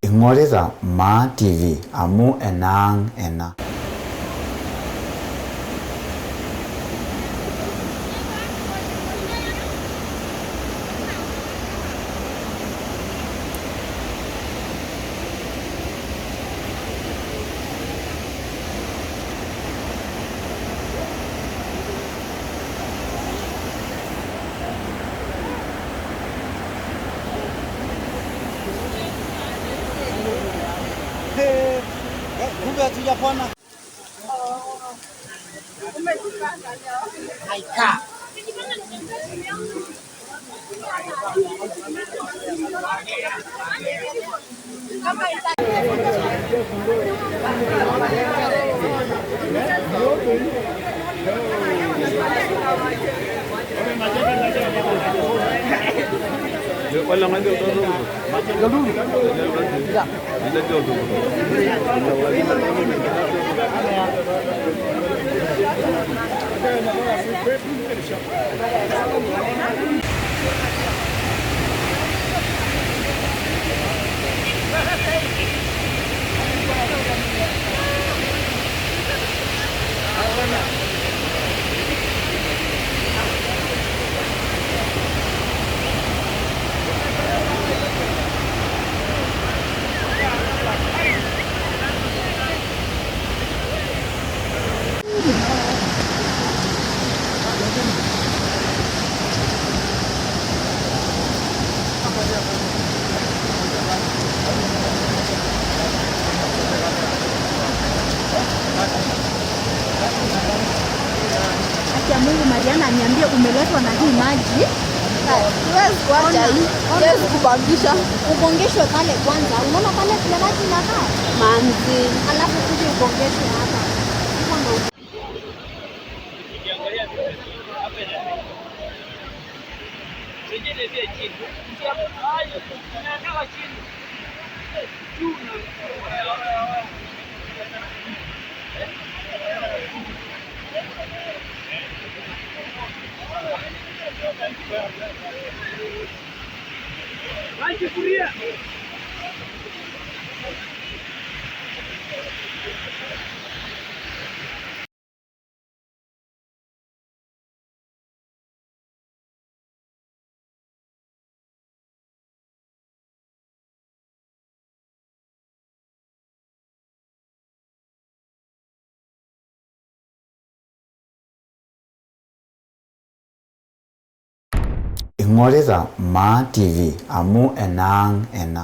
Ing'orita Maa TV amu enaang' ena. Kumbe hatujapona. Haikaa. Haki ya Mungu, Mariana aniambie umeletwa na hii maji. Siwezi kuacha hii. Siwezi kubangisha. Ugongeshwe pale kwanza. Unaona pale vile maji inakaa? Manzi. Alafu kuja ugongeshwe hapa. Hivyo ndo. Ing'orita Maa TV amu enaang' ena.